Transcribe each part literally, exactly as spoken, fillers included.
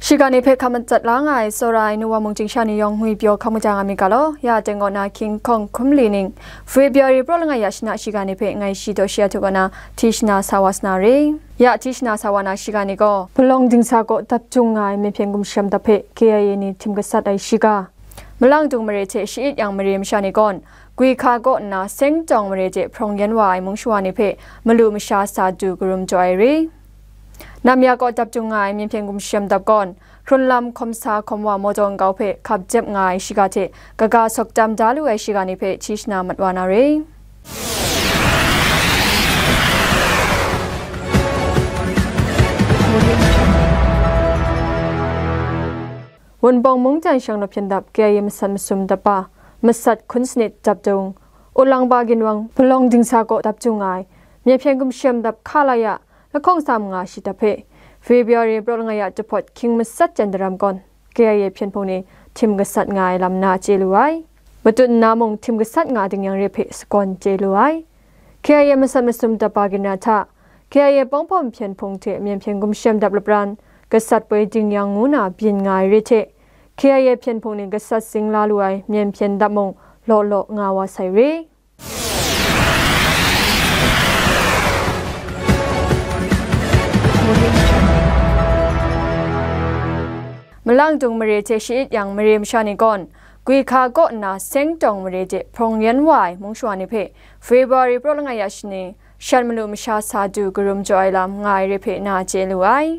Shiga ni hpe hkam matsat la nga ai, tsawra ai nu wa mung chyingsha ni yawng ngwi pyaw hkam kaja nga myit ga law, ya teng kaw na hkying hkawng hkum li ning, February praw langai ya shana shiga ni hpe ngai shi taw shi a htu kaw na, hti shana sa wa sa na re. Ya hti shana sa wa na shiga ni gaw, palawng dingsa kaw dap jung nga ai Myen hpyen gumshem dap hpe K I A ni htim gasat ai shiga, Malangdung mare hte Shayit Yang mare masha ni gawn, Gwi hka kaw nna Seng tawng mare hte hprawng yan wa ai mung shawa ni hpe malu masha sa du karum jaw ai re. Namya kaw dap jung nga ai Myen hpyen gumshem dap gawn, Hkrunlam hkawm sa hkawm wa mawtaw nkau hpe hkap jep nga ai shiga hte kaga sawk tam da lu ai shiga ni hpe hti shana mat wa na re. Wunpawng mungdan shanglawp hpyen dap K I A masat masum dap pa, masat hkun sanit dap dung, Ulangba ginwang palawng dingsa kaw dap jung nga ai, Myen hpyen gumshem dap hka la ya, lahkawng sa manga shi dap hpe, February praw langai ya jahpawt hkying masat jan daram gawn, K I A hpyen hpung ni htim gasat nga ai lam na chye lu ai. Matut nna mung htim gasat nga ding yang re hpe sagawn chye lu ai. K I A masat masum dap pa ginra hta, K I A Pawngpawm hpyen hpung hte Myen hpyen gumshem dap lapran, gasat poi ding yang ngu na byin nga ai re hte, K I A hpyen hpung ni gasat zing la lu ai Myen hpyen dap mung law law nga wa sai re. Malangdung mare hte Shayit Yang mare masha ni gawn, Gwi hka kaw nna Seng tawng mare hte hprawng yan wa ai mung shawa ni hpe February praw langai ya shani, shan malu masha sa du karum jaw ai lam nga ai re hpe na chye lu ai.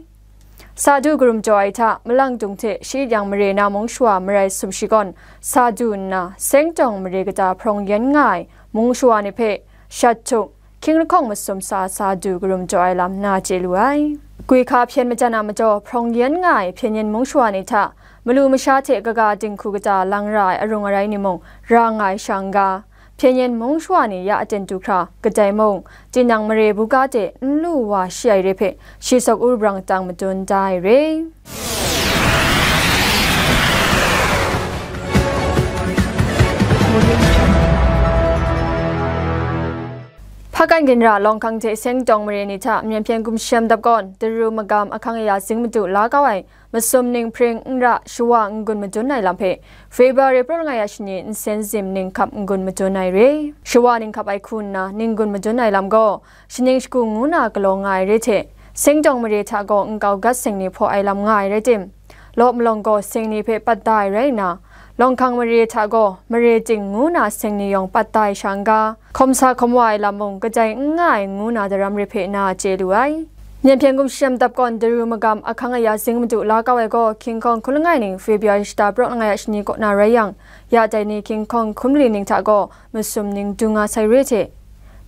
Sa du karum jaw ai hta, Malangdung hte Shayit Yang mare na mung shawa marai sumshi gawn sa du nna, Seng tawng mare kata hprawng yan nga ai mung shawa ni hpe shat htuk, hkying lahkawng masum sa sa du karum jaw ai lam na chye lu ai. Gwi hka hpyen majan a majaw hprawng yan nga ai hpyen yen mung shawa ni hta, malu masha hte kaga dinghku kata lang ra ai arung arai ni mung ra nga ai sha n-ga, hpyen yen mung shawa ni ya aten du hkra, kadai mung, tinang mare buga de n lu wa shi ai re hpe, shi sawk u brang tang madun da ai re. Hpakan ginra Lawng hkang hte Seng tawng mare ni hta Myen hpyen gumshem dap gawn, daru magam ahkang aya zing madu la kau ai masum ninghpring n ra shawa n-gun madun ai lam hpe, February praw langai ya shani nsen zim ninghkap n-gun madun ai re. Shawa ninghkap ai hku nna n-gun madun ai lam gaw, shaning shagu ngu na galaw nga ai re hte, Seng tawng mare hta gaw nkau gat seng ni hpaw ai lam nga ai rai tim, law malawng gaw seng ni hpe pat da ai rai nna, Lawng hkang mare hta gaw mare ting ngu na seng ni yawng pat da ai sha n-ga, hkawm sa hkawm wa ai lam mung kadai n nga ai ngu na daram re hpe na chye lu ai. Myen hpyen gumshem dap gawn daru magam ahkang aya zing madu la kau ai gaw, hkying hkawng hkun langai ning February shata praw langai a shani kaw na rai yang, ya dai ni hkying hkawng hkum li ning hta gaw masum ning du nga sai re hte,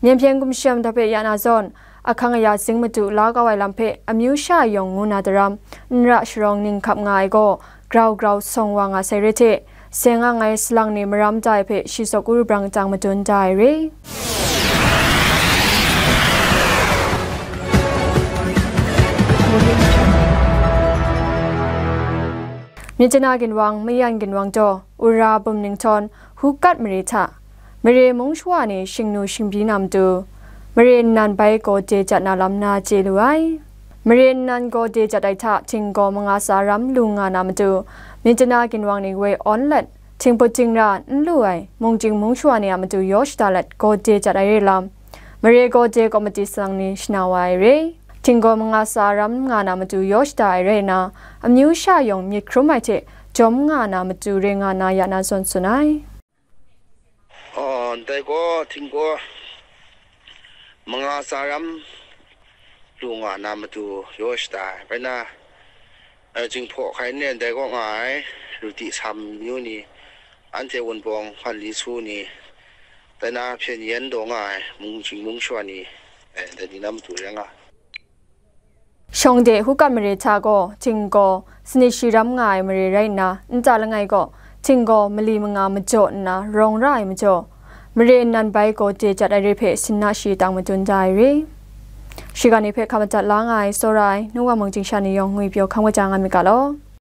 Myen hpyen gumshem dap hpe ya na zawn, ahkang aya zing madu la kau ai lam hpe amyu sha yawng ngu na daram, n ra sharawng ninghkap nga ai gaw, grau grau sawng wa nga sai re hte, seng ang ai salang ni maram da ai hpe shi sawk u brang tang madun da ai re. Myitkyina ginwang, Mayan ginwang daw, Ura bum ninghtawng, Hukat mare hta, mare mung shawa ni shingnu shingbyi na matu, mare nnan bai gaw de jat na lam na chye lu ai. Mare nnan gaw de jat ai hta, htinggaw manga tsa ram lu nga na matu, Myitkyina ginwang ni woi awn let, htingput htingra n lu ai, mungchying mung shawa ni a matu yaw shada let gaw de jat ai re lam, mare gaw de kawmati salang ni shana wa ai re. Htinggaw manga tsa ram nga na matu yaw shada ai rai nna, amyu sha yawng myit hkrum ai hte jawm nga na matu re nga na ya na zawn tsun ai. Aw, ndai gaw htinggaw manga tsa ram lu nga na matu yaw shada ai. Bai na, eh, Jinghpaw hkai nren dai kaw nga ai, Luti Sam myu ni, anhte Wunpawng hkan li su ni, dai na hpyen yen daw nga ai, mung jing mung shawa ni, eh, dai ni na matu rai nga ai. Shawng de Hukat mare hta gaw, htinggaw, sanit shi ram nga ai mare rai nna, nta langai gaw, htinggaw, mali manga majaw nna rawng ra ai majaw, mare nnan bai gaw de jat ai re hpe sin na shi tang madun da ai re. Shiga ni hpe hkam madat la nga ai, tsawra ai, nu wa mung chyingsha ni yawng ngwi pyaw hkam kaja nga myit ga law.